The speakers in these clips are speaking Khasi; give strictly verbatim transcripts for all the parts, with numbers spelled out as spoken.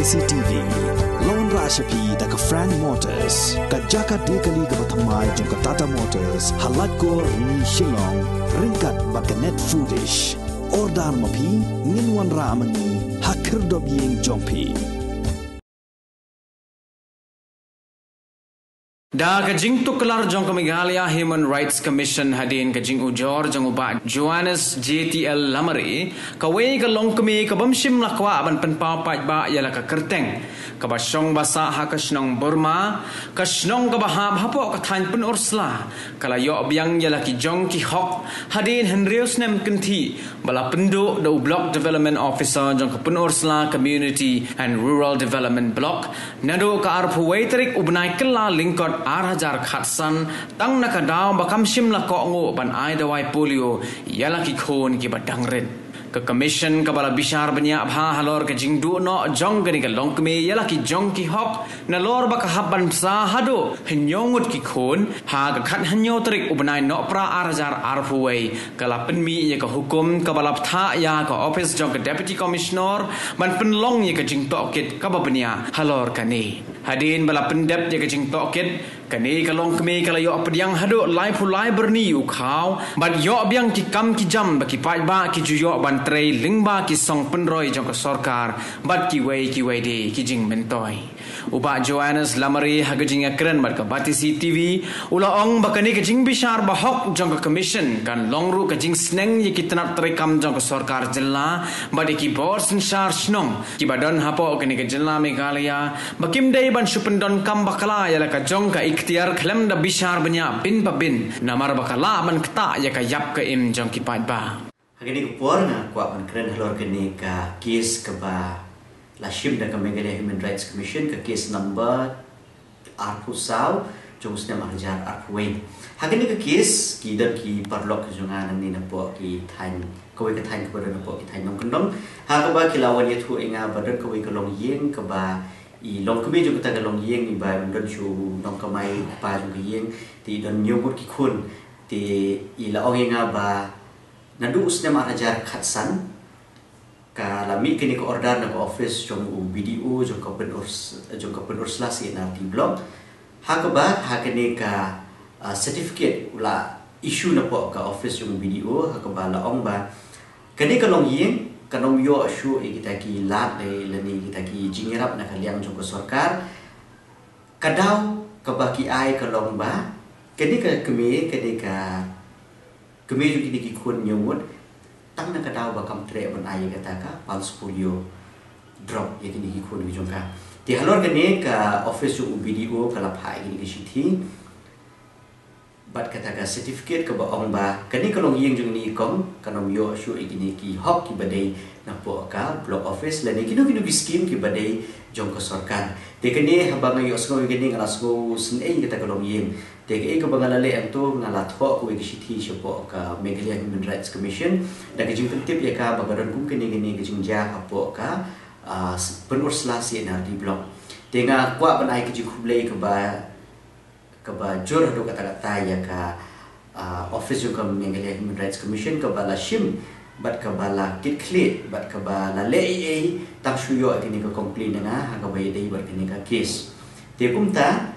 C T V. Lawan rah sha phi da ka Frank Motors, ka jaka de kali kaba thymmai jong ka Tata Motors, ha Laitkor, Rni, Shillong, ryngkat bad ka Net Foodish. Order ma phi, ngin wanrah ma ngi ha khyrdop ïing jong phi. Da ka jingtuklar jong ka Meghalaya Human Rights Commission hadien ka jingujor jong u Bah Johannes J T L Lamare, kawei ka longkmie ka bym shym la kwah ban pynpaw paidbah ïa la ka kyrteng kaba shong ba sah ha ka shnong Burma, ka shnong kaba hap hapoh ka thaiñ Pynursla, ka la ïoh biang ïa la ki jong ki hok hadien hynriew snem kynthih ba la pynduh da u Block Development Officer jong ka Pynursla Community and Rural Development Block, naduh ka arphew wei tarik u bnai Kyllalyngkot ar hajar khatsan, tang na ka daw ba kam shym la kohnguh ban ai dawai polio ïa la ki khun kiba dang rit. Ka Commission kaba la bishar bniah bha halor ka jingduh noh jong kane ka longkmie ïa la ki jong ki hok, nalor ba ka hap ban bsa haduh hynñiew ngut ki khun, ha ka khathynñiew tarik u bnai Nohprah ar hajar arphew wei, ka la pynmih ïa ka hukum kaba la bthah ïa ka ophis jong ka Deputy Commissioner ban pynlong ïa ka jingtohkit kaba bniah halor kane. Hadien ba la pyndep ïa ka jingtohkit, kane ka longkmie ka la ïoh pdiang haduh laiphew lai byrni u khaw bad ïoh biang ki kam ki jam ba ki paidbah ki ju ïoh ban trei lyngba ki song pynroi jong ka sorkar bad kiwei kiwei de ki jingmyntoi. U Bah Johannes Lamare ha ka jingïakren bad ka Batesi T V u la ong ba kane ka jingbishar bahok jong ka Commission kan long ruh ka jingsneng ïa ki tnat treikam jong ka sorkar jylla bad ïa ki bor synshar shnong kiba don hapoh kane ka jylla Meghalaya, ba kim dei ban shu pyndonkam bakla ïa la ka jong ka iktiar khlem da bishar bniah bin pa bin, namar ba ka lah ban ktah ïa ka ïap ka im jong ki paidbah. Ha kane ka por nga kwah ban kren halor kane ka case kaba la shim da ka Meghalaya Human Rights Commission, ka case number arphew saw jong u snem ar hajar arphew wei. Ha kane ka case ki don ki paralok ki jong nga nangne napoh ki thaiñ, kawei ka thaiñ kaba don napoh ki thaiñ Nongkyndong. Ha kaba ki la wan ïathuh ïa nga ba don kawei ka longïing kaba i longkmie jong kata ka longïing iba don shu nongkamai, kpa jong ka ïing, te i don hynñiew ngut ki khun. Te i la ong ïa nga ba naduh u snem ar hajar khatsan ka la mih kane ka order na ka office jong u B D O jong ka Pynurs-, jong ka Pynursla C and R D block. Ha kaba ha kane ka, ah, certificate u la issue napoh ka office jong u B D O, ha kaba la ong ba kane ka longïing kan ym ïoh shuh ïa kita ki lad lane kita ki jingïarap na ka liang jong ka sorkar. Ka daw kaba ki ai ka long ba kane ka kmie, kane ka kmie jong kine ki khun hynñiew ngut, tang na ka daw ba kam treh ban ai ïa kata ka pulse polio drop ïa kine ki khun ki jong ka. Te halor kane ka office jong u B D O ka la phah ïa kane ka shithi bad kata ka certificate kaba ong ba kane ka longïing jong ine i kong kan ym ïoh shuh ïa kine ki hok kiba dei napoh ka block office lane kino kino ki scheme kiba dei jong ka sorkar. Te kane haba nga ïohsngew ïa kane nga la sngewsynei ïa kata ka longïing. Te kaei kaba nga la leh hangto, nga la thoh kawei ka shithi shapoh ka Meghalaya Human Rights Commission da ka jingpyntip ïa ka ba ka don kum kane kane ka jingjia hapoh ka, ah, Pynursla C and R D block. Te nga kwah ban ai ka jingkhublei kaba kaba jur haduh katta katta ïa ka, ah, office jong ka Meghalaya Human Rights Commission kaba la shim bad kaba la kit khlieh bad kaba la leh ei ei tang shu ïoh ïa kane ka complaint na nga ha kaba ïadei bad kane ka case. Te kumta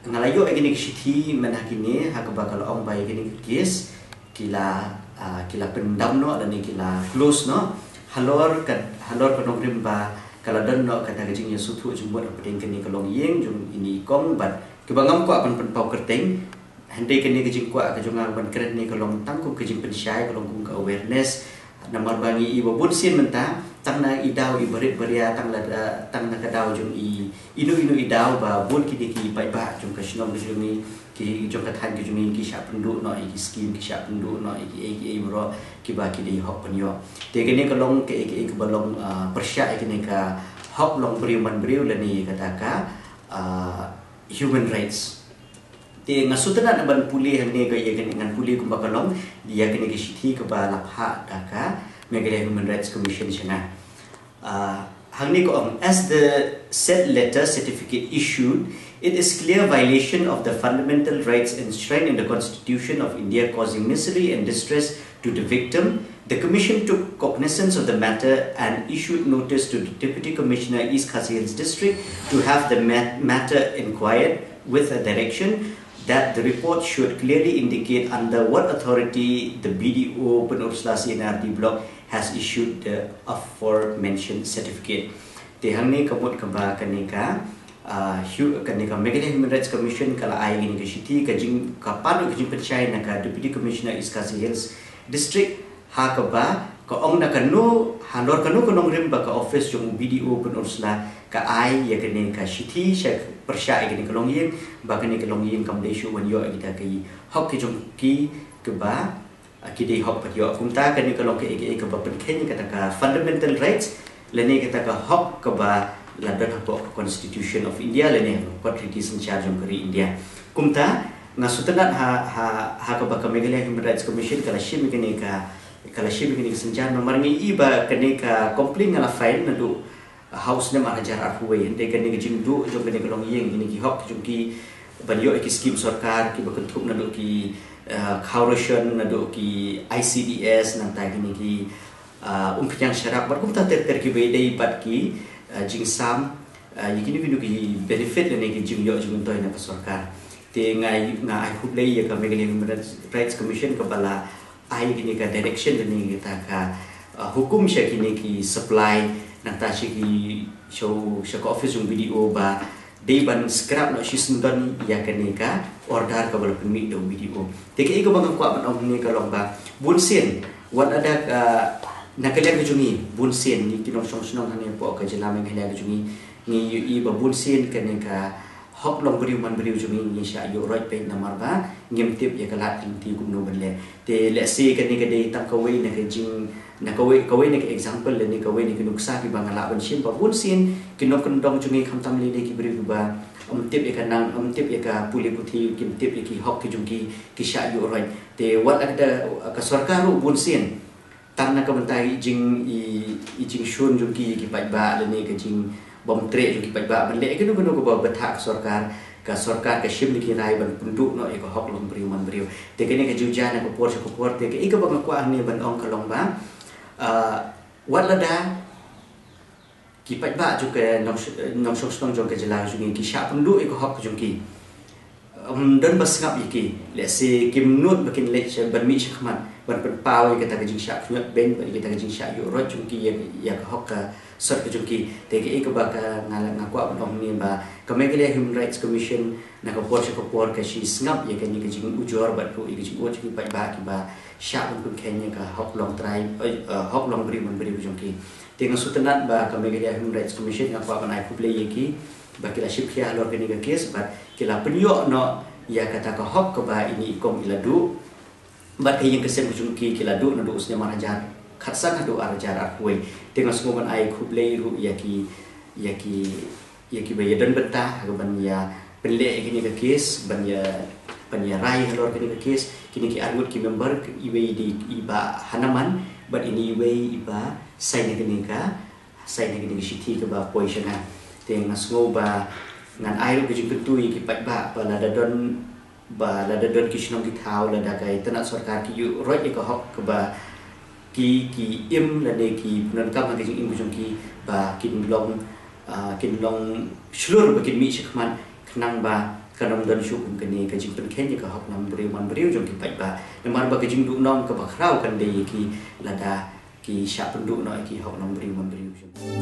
nga la ïoh ïa kane ka shithi mynta ha kine ha kaba ka la ong ba ïa kane ka case ki la, ah, ki la pyndam noh lane ki la close noh halor ka, halor ka nongrim ba ka la don noh kata ka jingïasngewthuh jingmut hapdeng kane ka longïing jong ine i kong bad kaba ngam kwah ban pynpaw kyrteng. Hynrei kane ka jingkwah ka jong nga ban kren ne ka long tang kum ka jingpynshai, ka long kum ka awareness. Namar ba ngi i ba bun sien mynta tang na i daw i barit baria tang la, tang na ka daw jong i ino ino i daw ba bun kine ki paidbah jong ka shnong ka jong ngi, ki jong ka thaiñ ka jong ngi ki shah pynduh noh ïa ki scheme, ki shah pynduh noh ïa ki ei ki ei baroh kiba ki dei hok ban ïoh. Te kane ka long kaei kaei kaba long, ah, pyrshah ïa kane ka hok long briew man briew lane kata ka, ah, human rights. Te nga sngewtynnat ban pule hangne ka ïa kane, ngan pule kumba ka long ïa kane ka shithi kaba la phah da ka Meghalaya Human Rights Commission sha nga. Ah, hangne ka ong, as the said letter certificate issued, it is clear violation of the fundamental rights enshrined in the Constitution of India causing misery and distress to the victim The commission took cognizance of the matter and issued notice to the Deputy Commissioner, East Khasi Hills District, to have the mat- matter inquired with a direction that the report should clearly indicate under what authority the B D O Pynursla C and R D block has issued the aforementioned certificate. Te hangne ka mut kaba kane ka, ah, hu- kane ka Meghalaya Human Rights Commission ka la ai kane ka shithi, ka jing ka pan ka jingpynshai na ka Deputy Commissioner East Khasi Hills District, ha kaba ka ong na kano, halor kano ka nongrim ba ka office jong u B D O Pynursla ka ai ïa kane ka shithi sha, pyrshah ïa kane ka longïing, ba kane ka longïing kam dei shuh ban ïoh ïa kita ki hok ki jong ki, kaba, ah, ki dei hok pat ïoh. Kumta kane ka long kaei kaei kaba pynkheiñ ïa kata ka fundamental rights lane kata ka hok kaba la don hapoh ka Constitution of India lane hapoh ka Treaty Synshar jong ka ri India. Kumta nga sngewtynnat ha, ha, ha kaba ka Meghalaya Human Rights Commission ka la shim ïa kane ka, ka la shim ïa kane ka synshar, namar ngi i ba kane ka complaint nga la file naduh ha u snem ar hajar arphew wei. Hynrei kane ka jingduh jong kane ka longïing, kine ki hok jong ki ban ïoh ïa ki skim sorkar kiba kynthup naduh ki, eh, khaw ration, naduh ki I C D S, nangta kine ki, eh, umphniang sharap bad kumta ter ter kiba ïadei bad ki, eh, jingsam, eh, ïa kino kino ki benefit lane ki jingïoh jingmyntoi na ka sorkar. Te nga, nga ai khublei ïa ka Meghalaya Human Rights Commission kaba la ai kane ka direction lane kata ka, uh, hukum sha kine ki supply, nangta sha ki, sha, sha ka office jong B D O ba dei ban scrap noh shisyndon ïa kane ka order kaba la pynmih da u B D O. Te kaei kaba nga kwah ban ong hangne ka long ba bunsien, wat lada, uh, na ka liang ka jong ngi, bunsien ngi ki nongshong shnong hangne hapoh ka jylla Meghalaya ka jong ngi, ngi ïohi ba bunsien kane ka hok long briew man briew jong ngi ngi shah ïuh roit peit, namar ba ngim tip ïa ka lad ka lynti kumno ban leh. Te lehse kane ka dei tang kawei na ka jing, na kawei, kawei na ka example lane kawei na ka nuksa kiba nga lah ban shim ba bunsien ki nongkyndong jong ngi, khamtam lei lei ki briew kiba ym tip ïa ka nang, ym tip ïa ka pule puthi, kim tip ïa ki hok ki jong ki, ki shah ïuh roit. Te wat la ka, ka sorkar ruh bunsien tang na ka bynta i jing, i, i jingshun jong ki, ki paidbah lane ka jingbymtreh jong ki paidbah ban leh kano kano kaba bthah ka sorkar, ka sorkar ka shim da ki rai ban pynduh noh ïa ka hok long briew man briew. Te kane ka ju jia na ka por sha ka por, te kaei kaba nga kwah hangne ban ong ka long ba, ah, wat lada ki paidbah jong ka nong, nongshong shnong jong ka jylla jong ngi ki shah pynduh ïa ka hok jong ki, ym don ba sngap ïa ki. Lehse kim nud ba kin leit sha, ban mih shakhmat ban pynpaw ïa kata ka jingshah khñiot beiñ bad ïa kata ka jingshah ïuh roit jong ki ïa, ïa ka hok ka sot ka jong ki. Te kaei kaba ka nga, nga kwah ban ong hangne ba ka Meghalaya Human Rights Commission na ka por sha ka por ka shu sngap ïa kane ka jingujor bad ruh ïa ka jingud jong ki paidbah kiba shah ban pynkheiñ ïa ka hok long trai, eh, hok long briew man briew jong ki. Te nga sngewtynnat ba ka Meghalaya Human Rights Commission, nga kwah ban ai khublei ïa ki ba ki la shim khia halor kane ka case bad ki la pynïoh noh ïa kata ka hok kaba ine i kong i la duh. Bad ka ïing ka sem ka jong ki ki la duh naduh u snem ar hajar khatsan haduh ar hajar arphew wei. Te nga sngew ban ai khublei ruh ïa ki, ïa ki, ïa kiba ïa don bynta ha kaban ïa pynleh ïa kane ka case, ban ïa, ban ïa rai halor kane ka case. Kine ki arngut ki member, iwei i dei i Bah Hanaman bad ine iwei i ba sign ïa kane ka, sign ïa kane ka shithi kaba poi sha nga. Te nga sngew ba ngan ai ruh ka jingkyntu ïa ki paidbah ba lada don, ba lada don ki shnong ki thaw, lada ka itynnad sorkar ki ïuh roit ïa ka hok kaba ki, ki im lane ki pyndonkam ha ka jingim ka jong ki, ba kin long, ah, kin long shlur ba kin mih shakhmat, khnang ba kan ym don shuh kum kane ka jingpynkheiñ ïa ka hok long briew man briew jong ki paidbah. Namar ba ka jingduhnong kaba khraw kan dei ïa ki lada ki shah pynduh noh ïa ki hok long briew man briew jong ki.